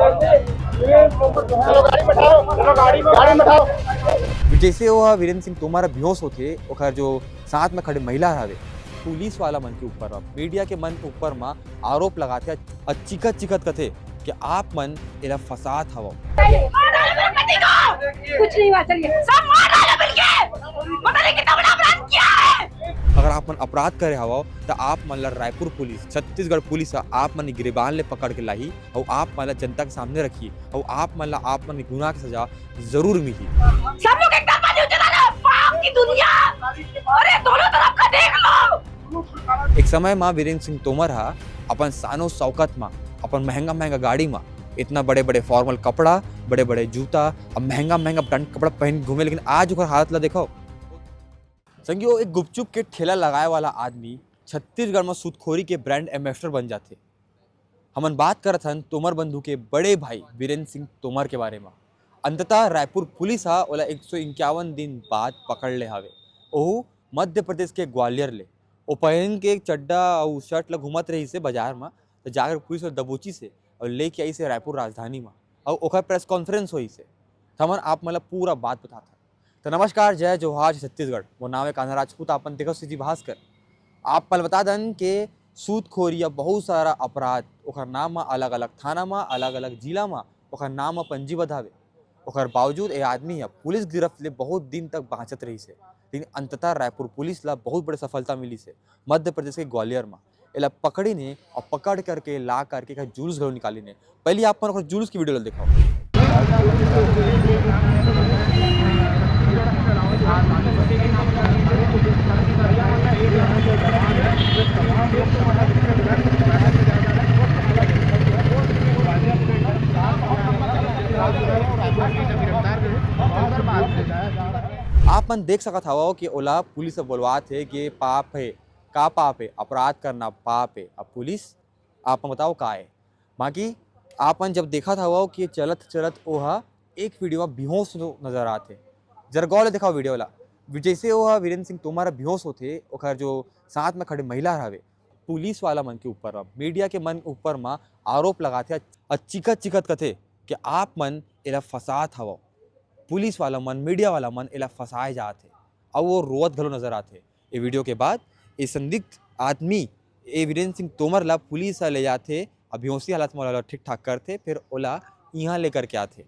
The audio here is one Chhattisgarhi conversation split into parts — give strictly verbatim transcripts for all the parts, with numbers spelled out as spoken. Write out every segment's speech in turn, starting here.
चलो गाड़ी में बैठाओ, चलो गाड़ी में, गाड़ी में बैठाओ। जैसे वो वीरेंद्र सिंह तोमर बेहोश होथे, ओकर जो साथ में खड़े महिला हवे, पुलिस वाला मन के ऊपर म, मीडिया के मन के ऊपर म आरोप लगाथे अउ चिखत चिखत कथे कि आप मन एला फंसात हवव। मार डालो मेरे पति को। कुछ नहीं हुआ, चलिए। सब मार डालो मिलके। पता नहीं कितना बड़ा अपराध किया है। अगर आप मन अपराध करे हवव, त आप मन ला रायपुर पुलिस, छत्तीसगढ़ पुलिस ह आप मन गिरेबान ले पकड़ के लाही अउ आप मन ला जनता के सामने रखी अउ आप मन ला आप मन के गुनाह के सजा जरूर मिली। सब लोग एकदम बने हो, चला रहा पाप की दुनिया। अरे, दोनों तरफ का देख लो। एक समय म वीरेंद्र सिंह तोमर ह अपन शानो शौकत म, अपन महंगा महंगा गाड़ी म, इतना बड़े बड़े फॉर्मल कपड़ा, बड़े बड़े जूता, अब महंगा महंगा ब्रांड कपड़ा पहन के घूमे, लेकिन आज ओकर हालत ला देखो। संगियो, एक गुपचुप के ठेला लगाए वाला आदमी छत्तीसगढ़ म सूदखोरी के ब्रांड एम्बेसडर बन जाथे। हमन बात करत हन तोमर बंधु के बड़े भाई वीरेंद्र सिंह तोमर के बारे म। अंततः रायपुर पुलिस ह ओला एक सौ इक्यावन दिन बाद पकड़ ले हावे, ओहू मध्य प्रदेश के ग्वालियर ले। ओ पहन के चड्डा अउ शर्ट ल घूमत रहिस हे बाजार म, त जाकर पुलिस ओला दबोचिस हे अउ लेके आइस हे रायपुर राजधानी म, अउ ओकर प्रेस कॉन्फ्रेंस होइस हे। त हमन आप मन ल पूरा बात बताथन। त नमस्कार, जय जोहार, जय छत्तीसगढ़। मोर नाम हे कान्हा राजपूत, आप मन देखत हव CG भास्कर। आप मन ल बता दन के सूदखोरी या बहुत सारा अपराध, ओकर नाम म अलग-अलग थाना म, अलग-अलग जिला म ओकर नाम म पंजीबद्ध हावे। ओकर बावजूद ए आदमी ह पुलिस गिरफ्त ले बहुत दिन तक बाँचत रहिस हे, लेकिन अंततः रायपुर पुलिस ल बहुत बड़े सफलता मिलिस हे मध्य प्रदेश के ग्वालियर म। एला पकड़िन हे अउ पकड़ करके ला करके एकर जुलूस घलो निकालिन हे। पहिली आप मन ओकर जुलूस के वीडियो ल देखाओ। आप मन देख सकत हवव कि ओला पुलिस ह बोलवात हे कि पाप हे, का पाप हे, अपराध करना पाप हे। अब पुलिस, आप मन बताओ का हे? बाकी आप मन जब देखत हवव कि चलत चलत ओह एक वीडियो म बेहोश नजर आत हे, जरा गौर ले देखाओ वीडियो ला। जैसे ओह वीरेंद्र सिंह तोमर बेहोश होथे, ओकर जो साथ में खड़े महिला हवे, पुलिस वाला मन के ऊपर म, मीडिया के मन ऊपर म आरोप लगाथे, अउ चिखत चिखत कथे कि आप मन एला फंसात हवव, पुलिस वाला मन, मीडिया वाला मन एला फंसाए जात हे, अउ वो रोवत घलो नजर आथे। ये वीडियो के बाद ये संदिग्ध आदमी, ये वीरेंद्र सिंह तोमर ला पुलिस ह ले जाथे, अउ बेहोशी हालत में ओला ठीक ठाक करथे, फिर ओला इहाँ लेकर के आथे।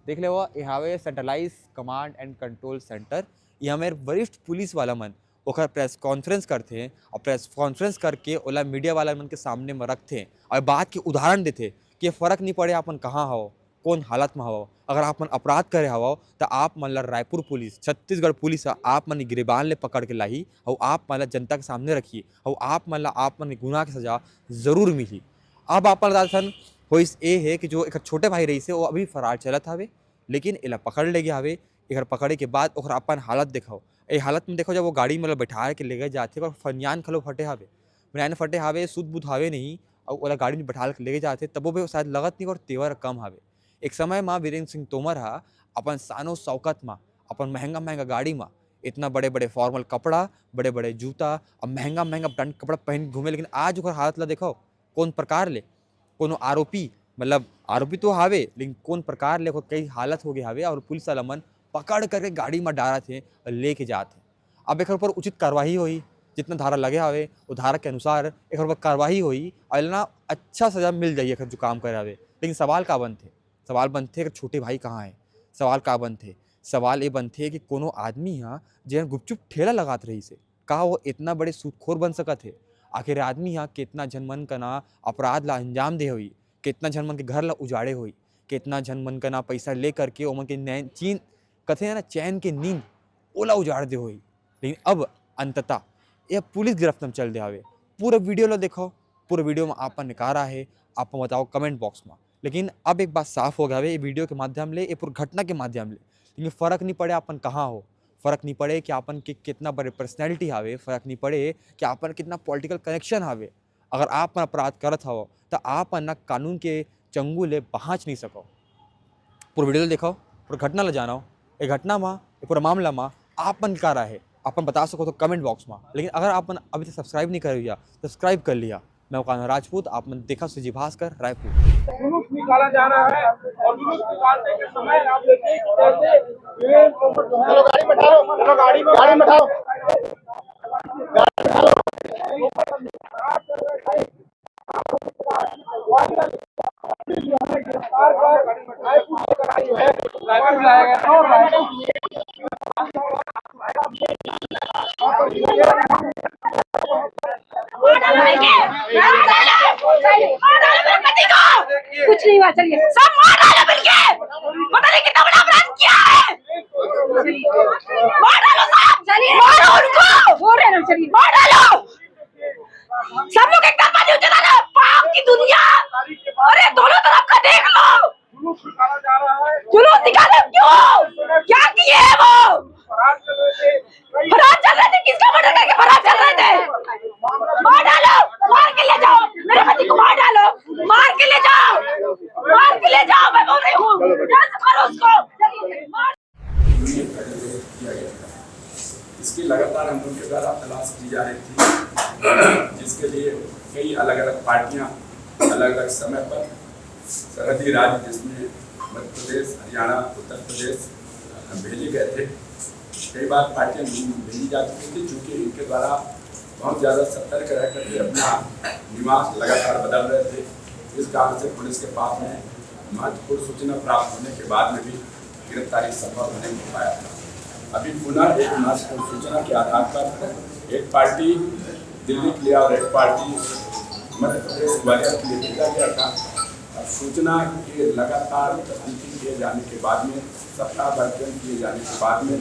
देख लेवा, ये हावे Centralized Command and Control Center। यहाँ में वरिष्ठ पुलिस वाला मन ओकर प्रेस कॉन्फ्रेंस करथे, अउ प्रेस कॉन्फ्रेंस करके ओला मीडिया वाला मन के सामने में रखथे, अउ बात के उदाहरण देथे कि फर्क नहीं पड़े आप मन कहाँ हव, कौन हालत में हवव। अगर आप मन अपराध करे हवव, त आप मन ला रायपुर पुलिस, छत्तीसगढ़ पुलिस ह आप मन गिरेबान ले पकड़ के लाही, अउ आप मन ला जनता के सामने रखी, अउ आप मन ला आप मन के गुनाह के सजा जरूर मिलही। अब आप मन ला बता देथन, होइस ए हे कि जो एकर छोटे भाई रहिस हे, वो अभी फरार चलत हवे, लेकिन एला पकड़ ले गे हवे। एकर पकड़े के बाद ओकर अपन हालत देखव, ए हालत में देखव, जब वो गाड़ी में ओला बैठा के लेगे जाथे, ओकर फनियान घलो फटे हवे, फनियान फटे हवे, सुध बुध हवे नहीं, अउ ओला गाड़ी में बैठा के लेगे जाथे, तबो भी शायद लगत नहीं, ओकर तेवर कम हवे। एक समय म वीरेंद्र सिंह तोमर ह अपन शानो शौकत म, अपन महंगा महंगा गाड़ी म, इतना बड़े बड़े फॉर्मल कपड़ा, बड़े बड़े जूता, अब महंगा महंगा ब्रांड कपड़ा पहन के घूमे, लेकिन आज ओकर हालत ला देखव, कौन प्रकार ले कोनो आरोपी, मतलब आरोपी तो हावे, लेकिन कौन प्रकार ले ओकर कई हालत हो गए हावे, अउ पुलिस वाला मन पकड़ करके गाड़ी म डारत हे अउ लेके जात हे। अब एकर ऊपर उचित कार्रवाई होही, जितना धारा लगे हावे, वो धारा के अनुसार एकर ऊपर कार्रवाई होही, अउ एला ना अच्छा सजा मिल जाही एकर जो काम करे हावे। लेकिन सवाल का बनथे? सवाल बनथे, एकर छोटे भाई कहाँ हे? सवाल का बनथे? सवाल ये बनथे कि कोनो आदमी ह जेन गुपचुप ठेला लगात रहिस हे, का वो इतना बड़े सूदखोर बन सकत हे? आखिर आदमी ह कितना झन मन कना अपराध ला अंजाम दे होही, कितना झन मन के घर ला उजाड़े होही, कितना झन मन कना पैसा ले करके ओमन के नैन चीन, कथे ना, चैन के नींद, ओला उजाड़ दे होही। लेकिन अब अंततः ये पुलिस गिरफ्त में चल दे हावे। पूरा वीडियो ला देखव, पूरा वीडियो में आप मन का राय हे, आप मन बताओ कमेंट बॉक्स में। लेकिन अब एक बात साफ हो गया हवे, ये वीडियो के माध्यम ले, ये पूरा घटना के माध्यम ले, लेकिन फर्क नहीं पड़े आप मन कहाँ हो, फर्क नहीं पड़े कि आप मन के कितना बड़े पर्सनैलिटी हावे, फर्क नहीं पड़े कि आप मन कितना पॉलिटिकल कनेक्शन हावे, अगर आप मन अपराध करत हव, त आप मन ना कानून के चंगुल ले बाँच नहीं सकव। पूरा वीडियो ल देखव, पूरा घटना ल जानव, ए घटना म, ए पूरा मामला म आप मन के का राय हे, आप मन बता सकव तो कमेंट बॉक्स म। लेकिन अगर आप मन अभी तक सब्सक्राइब नहीं करे हो, सब्सक्राइब कर लिया, मैं कान्हा राजपूत, आप मन देखत हव CG भास्कर रायपुर। जुलूस निकाला जा रहा है और जुलूस निकालने के समय आप देखिए कि जैसे वीरेंद्र तोमर जो है, चलो गाड़ी में बैठाओ, चलो गाड़ी में, गाड़ी में बैठाओ। कुछ नहीं हुआ, चलिए, सब मार डालो मिलके। पता नहीं कितना बड़ा अपराध किया है। मार डालो साहब, चलिए, मारो उनको। बोल रहे हैं, चलिए, मार डालो। सब लोग एकदम बंद हो चला रहा, पाप की दुनिया। अरे, दोनों तरफ का देख लो। जुलूस निकाले क्यों? क्या किए हैं वो? फरार चल रहे थे, किसका मर्डर करके फरार चल रहे थे? मार डालो, मार के ले जाओ, मेरे पति को मार डालो, मार के ले जाओ, मार के ले जाओ, मैं बोल रही हूँ, जल्द मारो उसको। यूनियन का जो किया गया था, इसकी लगातार हम लोग के द्वारा तलाश की जा रही थी, जिसके लिए कई अलग अलग पार्टियां अलग अलग समय पर सरहदी राज्य, जिसमें मध्य प्रदेश, हरियाणा, उत्तर प्रदेश, भेजे गए थे। कई बार पार्टियां भेजी जा चुकी थी, चूंकि इनके द्वारा बहुत ज़्यादा सतर्क रह करके अपना निवास लगातार बदल रहे थे। इस कारण से पुलिस के पास में महत्वपूर्ण सूचना प्राप्त होने के बाद में भी गिरफ्तारी संभव नहीं हो पाया था। अभी पुनः एक महत्वपूर्ण सूचना के आधार पर एक पार्टी दिल्ली के लिए और एक पार्टी मध्य प्रदेश ग्वालियर के लिए भेजा गया था। अब सूचना के लगातार तस्दीकी किए जाने के बाद में, सप्ताह भर के किए जाने के बाद में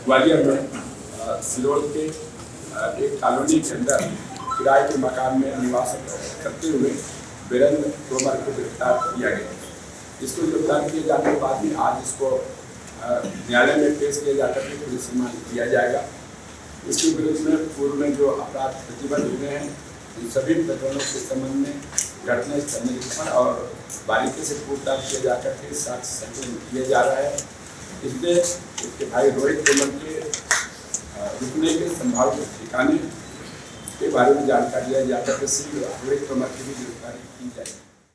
ग्वालियर में, अ, सिरोल के, अ, एक कॉलोनी के अंदर किराए के मकान में निवास करते हुए वीरेंद्र तोमर को गिरफ्तार किया गया। इसको गिरफ्तार किए जाने के बाद में आज इसको, अ, न्यायालय में पेश किया जाकर के पुलिस रिमांड किया जाएगा। इसके विरुद्ध में पूर्व में जो अपराध प्रतिबद्ध हुए हैं, उन सभी प्रकरणों के संबंध में घटनास्थल निरीक्षण और बारीकी से पूछताछ किए जाकर के साक्ष्य संकलन किया जा रहा है। इससे उसके भाई रोहित तोमर के, अ, रुकने के संभावित ठिकाने के बारे में जानकारी लिया जाकर के शीघ्र रोहित तोमर की भी गिरफ्तारी की जाएगी।